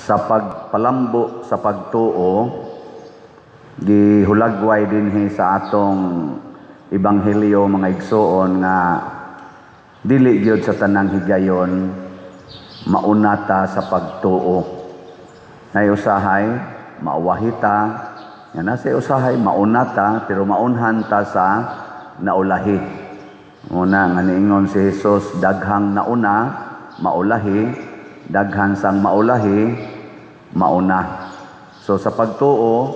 Sa pagpalambo sa pagtuo, gihulagway dinhi sa atong ebanghelyo, mga igsuon, nga dili gyud sa tanang higayon mauna ta sa pagtuo. Nay usahay mauwahi ta, nga nasa usahay mauna ta, pero maunhan ta sa naulahi. Una nga niingon si Jesus, "Daghang nauna, maulahi, daghan sang maulahi, mauna." So sa pagtuo,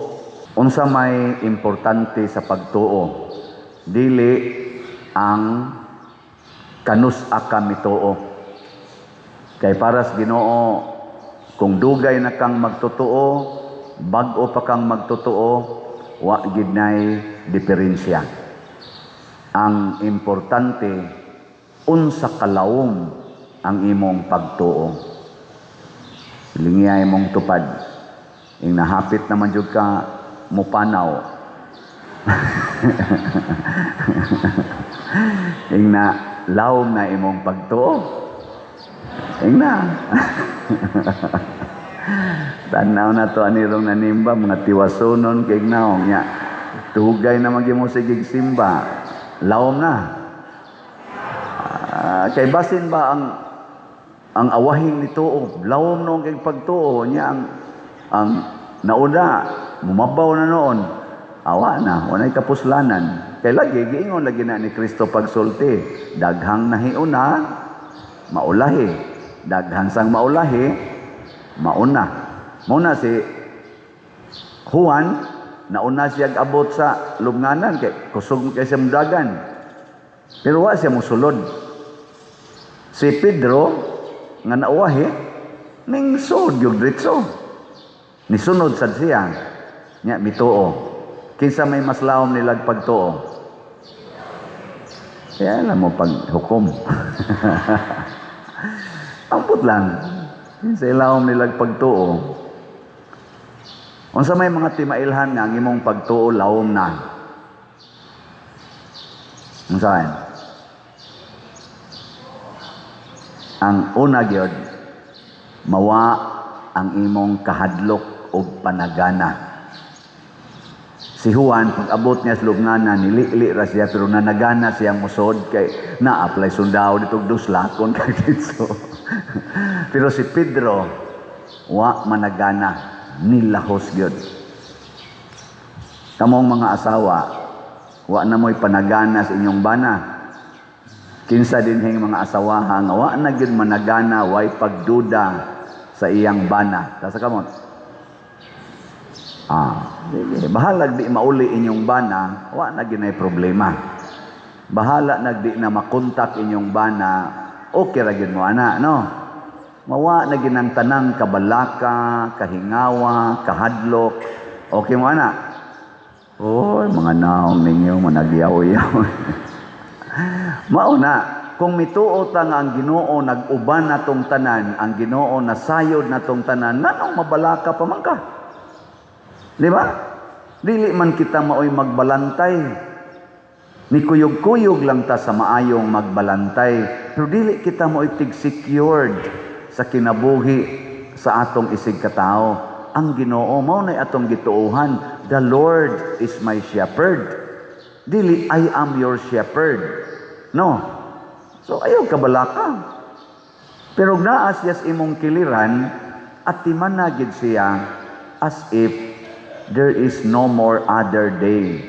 unsa may importante sa pagtuo? Dili ang kanus-a ka mituo. Kay para sa Ginoo, kung dugay na kang magtotoo, bag-o pa kang magtotoo, wa gid nay diferensya. Ang importante, unsa kalawom ang imong pagtuo. Lingiya imong tupad. Ing nahapit naman jud ka mupanaw. Ing na lawom na imong pagtuo. Ing na. Tanaw na to anirong nanimba, mga tiwasunon kay naong nya. Tugay na magymo sigig simba. Lawom na. Kay basin ba ang awahing nituo, lawom noong kay pagtuo niya, ang nauna mumabaw na noon, awa na, walay kapuslanan. Kay lagi giingon lagi na ni Kristo pagsulti, "Daghang nahiuna, maulahi, daghan sang maulahi, mauna." Muna si Juan, nauna siya abot sa lubnganan kay kusog kay siya mudagan, pero wa siya musulod. Si Pedro nga nauwahi, ning sud yung diretso, nisunod sad siya nya mituo. Kinsa may mas lawom nilag pagtuo? Kaya alam mo paghukom. Ampot lang. Kinsa lawom nilag pagtuo? Unsa may mga timailhan nga ang imong pagtuo lawom na? Unsa? Ang una gyud, mawa ang imong kahadlok og panagana. Si Juan, pag abot niya sa lubnganan, nilili ra siya, pero nanagana siya musod kay na-apply sundao dito duslakon kay dito. Pero si Pedro, wa managana, nilahos gyud. Kamong mga asawa, wa na mo'y panagana sa inyong bana. Kinsa dinhing mga asawaha nga wa na gyud managana, way pagduda sa iyang bana? Tasa kamot. Sige. Bahalag di mauli inyong bana, wa na gyud problema. Bahala nag di na makontak inyong bana, okay ra gyud mo ana, no? Mawa na gyud ang tanang kabalaka, kahingawa, kahadlok. Okay mo ana? Oy, mga naong ninyo, managyaw-yaw. Mao na, kung mituo ta nga ang Ginoo nag-uban natong tanan, ang Ginoo nasayod natong tanan, nganong mabalaka pa man ka? Di ba? Dili man kita maoy magbalantay. Ni kuyog-kuyog lang ta sa maayong magbalantay. Pero dili kita maoy tig-secured sa kinabuhi sa atong isig katao. Ang Ginoo mao nay atong gituohan. "The Lord is my shepherd." Dili "I am your shepherd." No. So ayaw kabalaka. Pero naa siya sa imong kiliran at timanagid siya as if there is no more other day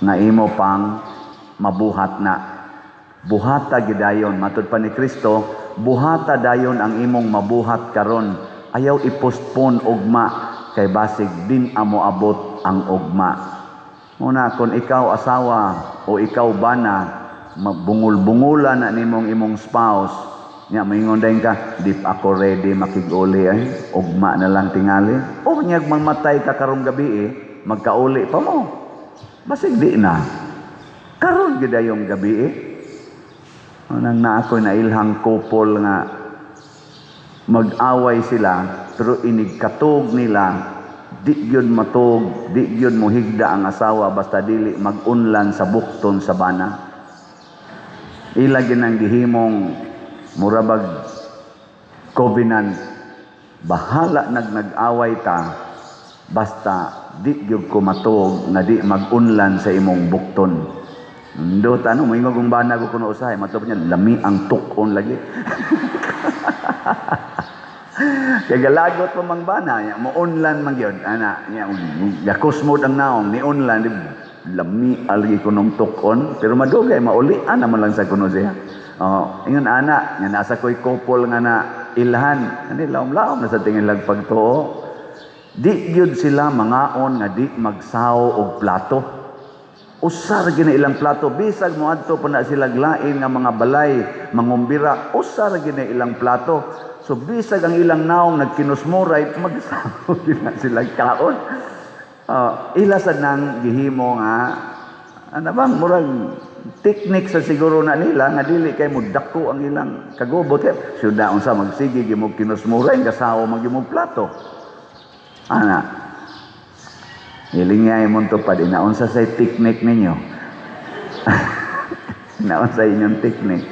nga imo pang mabuhat na. Buhata gidayon, matud pa ni Kristo, buhata dayon ang imong mabuhat karon. Ayaw i-postpone ugma kay basig din amo abot ang ugma. Muna kung ikaw asawa o ikaw bana, mabungol-bungulan na nimong imong spouse, nya maingon dayon ka, "Di pa ako ready makig-uli ay, ugma na lang tingali." O nyag mamatay ka karong gabi eh, magkauli pa mo. Basig di na. Karon gyud yung gabi eh. Nang na ako nailhang couple nga mag-away sila pero inigkatug nila, di gyud matug, di gyud mohigda ang asawa basta dili mag-unlan sa bukton sa bana. Ila ginang gihimong murabag covenant. Bahala nag-away ta, basta di gyud ko matuog nga di mag-unlan sa imong bukton. Ndo tanong mo ingog kung bana ko kuno usahay matuod niya lami ang tukon lagi. Kay galagot pa mang bana nya mo unlan man gyud ana nya gakusmod ang naong ni unlan di lami algi kunong tukon, pero madugay maulian naman lang sa kuno siya. Oh, ingon ana nga nasa koy couple nga na ilhan ani laom-laom na sa tingin lag pagtuo. Di gyud sila mangaon nga di magsaw og plato. Usa ra gyud na ilang plato, bisag moadto pa na sila lain nga mga balay mangumbira, usa ra gyud na ilang plato. So bisag ang ilang naong nagkinusmuray, magsaw gyud na sila kaon. Ila sad nang gihimo nga ano bang murag teknik sa siguro na nila nga dili kay mo dako ang ilang kagubot. Kay syudad unsa magsige gyud mo kinusmuray, gasaw man gyud mo plato. Ana. Hilingay mo tupad, inaunsa sa teknik ninyo. Inaunsa inyong teknik.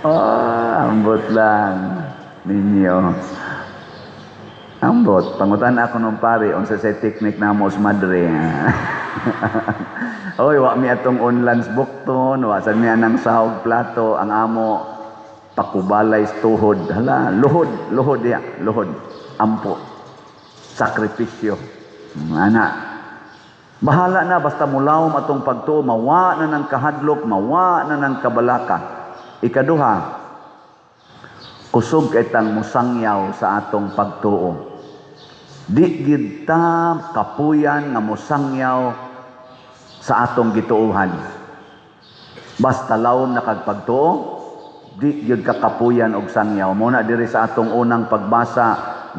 Oh, ambot lang ninyo. Ambot. Pangutan ako nung pare, unsa sa teknik namo sa madre. Oy, wa mi atong unlans bukton, wa sa mi anang sahog plato, ang amo pakubalay sa tuhod. Hala, luhod, luhod ya, luhod. Ampo. Sakripisyo. Ana. Bahala na basta mulawom atong pagtuo, mawa na ng kahadlok, mawa na ng kabalaka. Ikaduha, kusog kay tang musangyaw sa atong pagtuo. Di gid ta kapuyan nga musangyaw sa atong gituohan. Basta lawom na kag pagtuo, di gyud ka kapuyan og sangyaw. Muna diri sa atong unang pagbasa,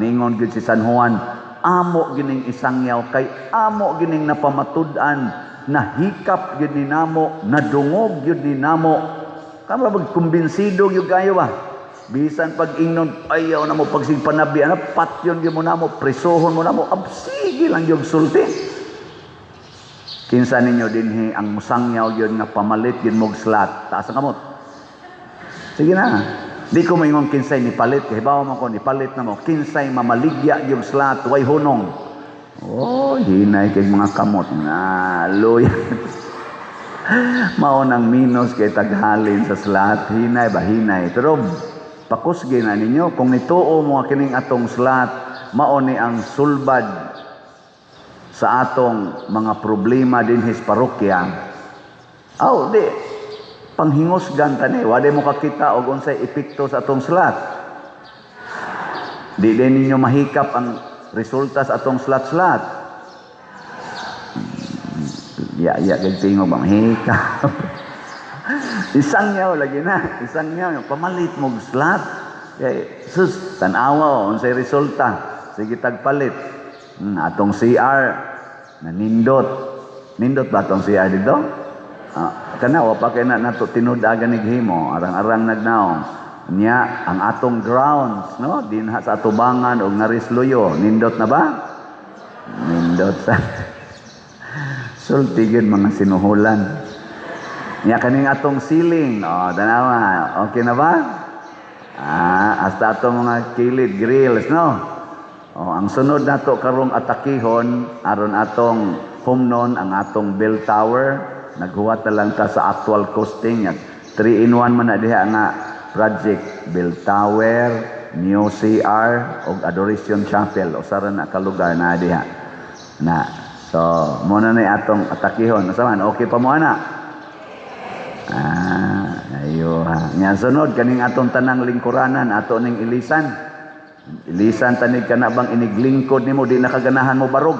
ningon gyud si San Juan, amo gining isangyaw kay amo gining napamatud-an, nahikap gyud ni namo, nadungog gyud ni namo. Kamo magkumbinsido gyud kayo ba? Bisan pag ingnon ayaw na mo pagsig panabi, ana patyon gyud mo namo, presohon mo namo, absige lang gyud sulti. Kinsa ninyo dinhi ang musangyaw gyud nga pamalit gyud mog slot? Taas ang kamot. Sige na. Di ko maingon kinsay ni palit, kay hibaw man ko ni palit na mo. Kinsay mamaligya yung slot, way hunong. Oh, hinay kay mga kamot. Na, luya. Mao nang minus kay taghalin sa slot, hinay ba hinay. Pero pakusgi na ninyo kung nituo mo kining atong slot, mao ni ang sulbad sa atong mga problema dinhi sa parokya. Aw, di panghingusgan ta ni, wala mo kakita og unsay epekto sa atong slot. Di din ninyo mahikap ang resulta sa atong slot-slot. Ya, ya, kay tingog ba mahikap. Isang yaw lagi na, isang yaw, pamalit mo og slot. Kay sus, tan-awa unsay resulta. Sige tagpalit. Atong CR nanindot. Nindot ba atong CR dito? Ah, kana wa pa kay na nato tinud-agan ni himo, arang-arang nagnaong. Nya ang atong grounds, no, dinha sa atubangan og ngarisluyo, nindot na ba? Nindot sa sulti gyud mga sinuhulan. Nya kaning atong ceiling, oh, tanawa, okay na ba? Ah, hasta atong mga kilid grills, no? Oh, ang sunod nato karong atakihon aron atong humnon ang atong bell tower. Naghuwat na lang ta sa actual costing. 3 in 1 man na diha nga project: bell tower, new CR og Adoration Chapel. Usa ra na ka lugar na diha. Na. So, mo na ni atong atakihon. Unsa man, okay pa mo ana? Ah, ayo ha. Nya sunod kaning atong tanang lingkuranan ato ning ilisan. Ilisan tanig ka na bang iniglingkod nimo di nakaganahan mo barog.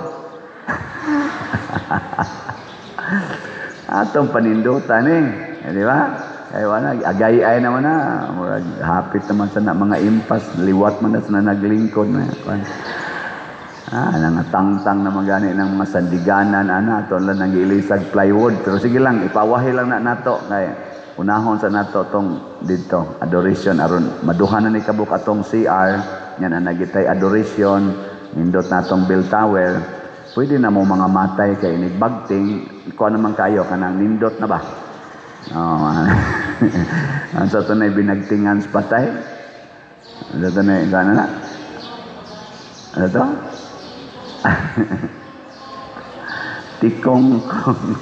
Atong panindutan eh. Di ba? Kaya wala, agay-ay naman na. Murag, hapit naman sa na mga impas, liwat man na sa na naglingkod na. Ah, nangatangtang na magani ng mga sandiganan, ana, ato lang nang giilisag plywood. Pero sige lang, ipawahi lang na nato. Kaya, unahon sa nato tong dito, adoration, aron maduha na ni kabuk atong CR, yan ang nagitay adoration, nindot natong bell tower. Pwede na mo mga matay kay inigbagting, ikaw naman kayo, kanang nindot na ba? Oh, ang sa tunay binagtingan sa patay. Sa tunay, gana na. Ano to? Tikong kong.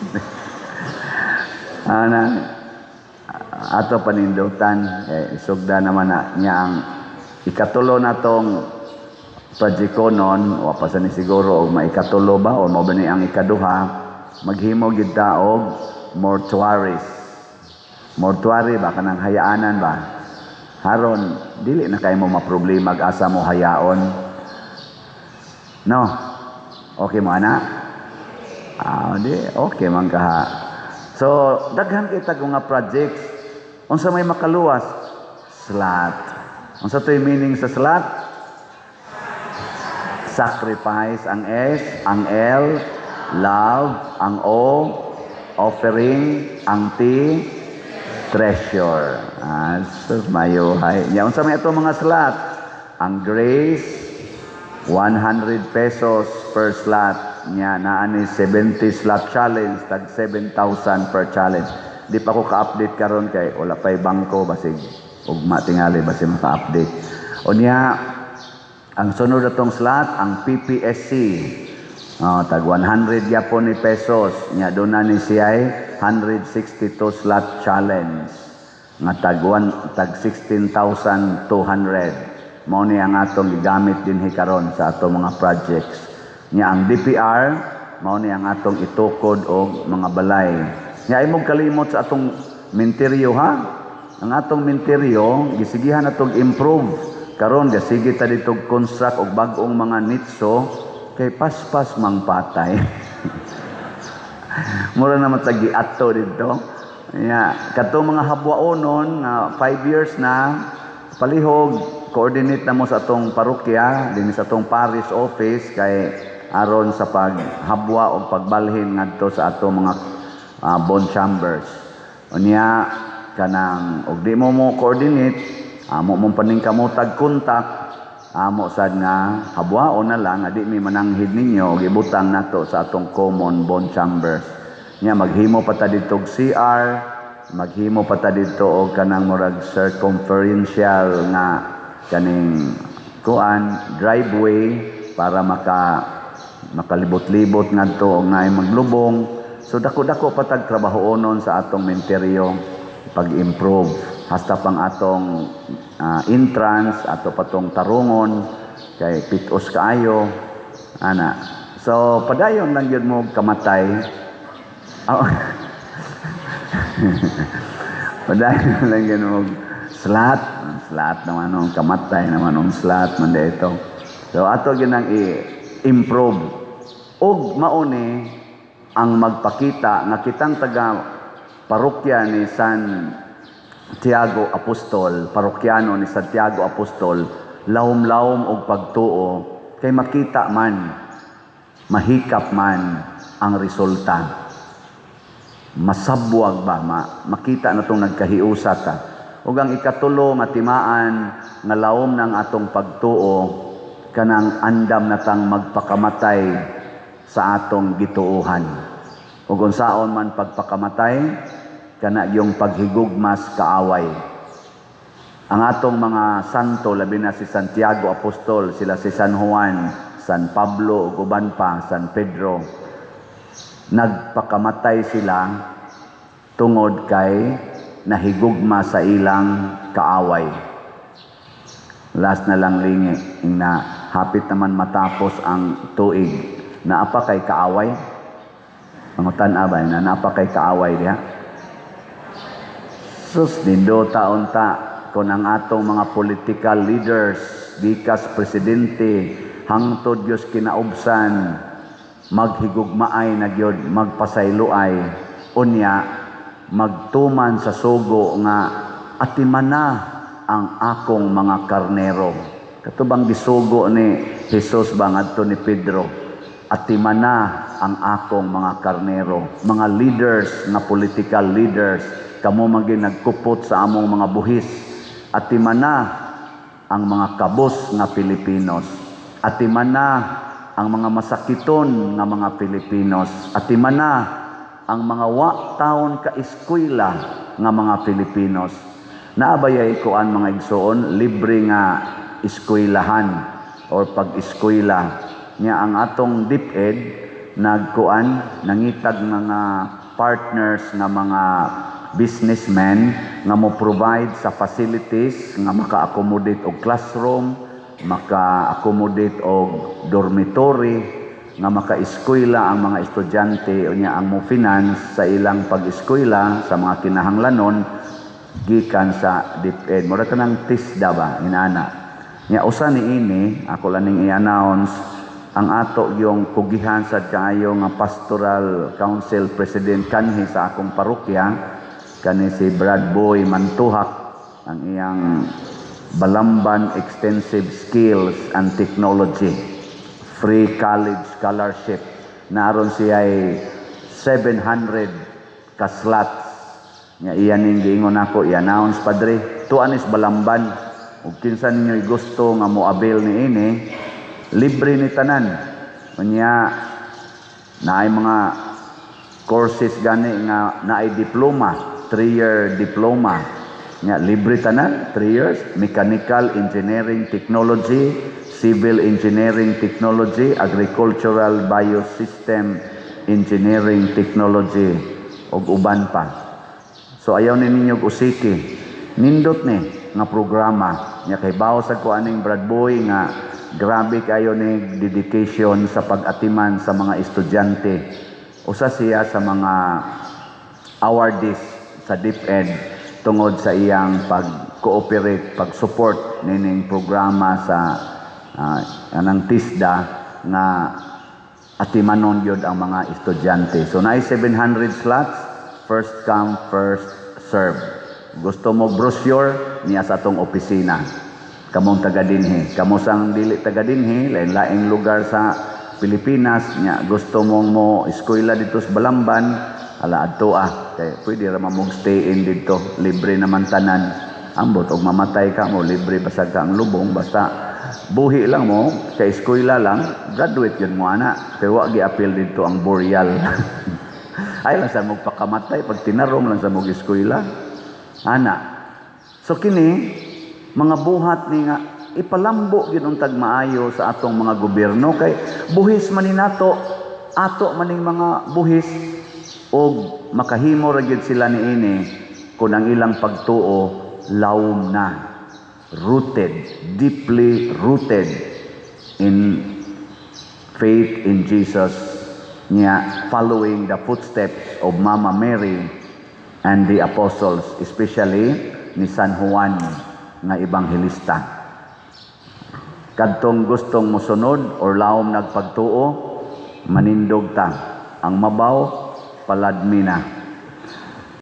Ana ato panindutan eh, isugda naman na niya ang ikatulo na tong projectonon. Wa pa sa ni siguro og maikatulo ba o mao ba ni ang ikaduha, maghimo gid ta og mortuaries. Mortuary ba, kanang hayaanan ba, haron dili na kay mo maproblema asa mo hayaon, no? Okay mo ana? Ah, di okay man kaha. So daghan kay tag mga projects. Unsa may makaluwas? Slat. Unsa to'y meaning sa slat? Sacrifice ang S, ang L, love, ang O, offering, ang T, treasure. Ah, sus, mayuhay. Nya unsa may ato mga slot? Ang Grace, 100 pesos per slot. Nya naa ni 70 slot challenge, tag 7,000 per challenge. Di pa ko ka-update karon kay wala pa'y bangko, basig ugma tingali basig maka-update. Unya ang sunod atong slot, ang PPSC. Oh, tag 100 yapon ni pesos. Nya doon na ni siya 162 slot challenge. Nga tag, one, tag 16,200. Mao ni ang atong gigamit dinhi karon sa atong mga projects. Nya ang DPR, mao ni ang atong itukod og mga balay. Nya imong kalimot sa atong minteryo ha. Ang atong minteryo gisigihan atong improve karon, gasige ta dito construct og bag-ong mga nitso kay paspas mang patay. Mura naman tagi ato dito. Ya, katong mga habwaonon nga 5 years na, palihog coordinate na mo sa atong parokya dinhi sa atong parish office kay aron sa paghabwa o pagbalhin ngadto sa atong mga bone chambers. Unya kanang og di mo mo coordinate, amo mong paningkamotag contact, amo sad nga habwaon na lang nga di mi mananghid ninyo ug ibutang nato sa atong common bone chambers. Nya maghimo pa ta dito og CR, maghimo pa ta dito og kanang murag circumferential nga kaning kuan, driveway, para makalibot-libot ngadto og naay maglubong. So dako-dako pa tag trabahoonon sa atong minteryo pag-improve, hasta pang atong entrance ato patong tarungon kay pitos kaayo ana. So padayon lang gyud mo kamatay. Oh. Padayon lang gyud mo slat slat naman ang kamatay naman ang slat man dito. So ato gyud nang i-improve ug mauni ang magpakita nga kitang taga parokya ni San Tiago Apostol, parokyano ni Santiago Apostol, lawom-lawom og pagtuo kay makita man, mahikap man ang resulta. Masabwag ba, makita na itong nagkahiusa ta. Ug ang ikatulo nga timaan nga lawom ng atong pagtuo, kanang andam natang magpakamatay sa atong gituohan. Ug unsaon man pagpakamatay? Kana yung paghigugmas kaaway. Ang atong mga santo, labi na si Santiago Apostol, sila si San Juan, San Pablo ug uban pa, San Pedro, nagpakamatay sila tungod kay nahigugma sa ilang kaaway. Last na lang lingi, na hapit naman matapos ang tuig. Naa pa kay kaaway? Pangutan ba na naa pa kay kaaway diha? Sus, nindota unta kung ang atong mga political leaders, gikas presidente hangtod Diyos kinaubsan, maghigugmaay na gyud, magpasayloay, unya magtuman sa sugo nga "Atimana ang akong mga karnero." Katubang gisugo ni Jesus ba ngadto ni Pedro, "Atimana ang akong mga karnero." Mga leaders nga political leaders, kamo man gyud nagkupot sa among mga buhis, atimana ang mga kabos nga Pilipinos, atimana ang mga masakiton nga mga Pilipinos, atimana ang mga wa taon ka eskwela nga mga Pilipinos. Naabayay kuan, mga igsoon, libre nga eskwelahan. or pag-eskwela. Nya ang atong DepEd nagkuan, nangitag mga partners nga mga businessmen nga mo provide sa facilities nga maka-accommodate og classroom, maka-accommodate og dormitory, nga maka-eskwela ang mga estudyante. Unya ang mo finance sa ilang pag-eskwela sa mga kinahanglanon gikan sa DepEd. Mura kanang TESDA ba, inana. Nya usa ni ini ako lang ning i-announce, ang ato yung kugihan sad kaayo nga pastoral council president kanhi sa akong parokya, kani si Brad Boy Mantuhak, ang iyang Balamban Extensive Skills and Technology Free College Scholarship. Naron siya ay 700 ka slots nga iyan ning giingon ako i-announce, "Padre, tuan is Balamban ug kinsa ninyo gusto nga mo-avail niini, libre ni tanan." Unya naay mga courses gani nga naay diploma, 3-year diploma nga libre tanan, 3 years: mechanical engineering technology, civil engineering technology, agricultural biosystem engineering technology ug uban pa. So ayaw ni ninyo usiki, nindot ni nga programa. Nya kay bawo sa ko aning Brad Boy nga grabe kayo ni dedication sa pag-atiman sa mga estudyante. Usa siya sa mga awardees sa DepEd tungod sa iyang pag-cooperate, pag-support nining programa sa anang TESDA nga atimanon gyud ang mga estudyante. So naay 700 slots, first come, first serve. Gusto mo brochure, niya sa atong opisina. Kamong taga dinhi, kamo sang dili taga dinhi, lain-laing lugar sa Pilipinas nya gusto mong mo eskwela dito sa Balamban, ala, adto ah, kay pwede ra man mong stay in dito, libre naman tanan. Ambot og mamatay ka mo, libre basag ka ang lubong, basta buhi lang mo, sa eskwela lang, graduate yun mo ana. Pero wa gi-appeal dito ang burial. Ay lang sa mong pakamatay, pag tinarong lang sa mong eskwela. Ana. So kini, mga buhat ni nga ipalambo gyud untag maayo sa atong mga gobyerno kay buhis man ni nato, ato maning mga buhis, og makahimo ra gyud sila niini kung ang ilang pagtuo lawom na, rooted, deeply rooted in faith in Jesus niya, following the footsteps of Mama Mary and the apostles, especially ni San Juan nga ebanghelista. Kadtong gustong mosunod or lawom nagpagtuo, manindog ta. Ang mabaw, paladmi na.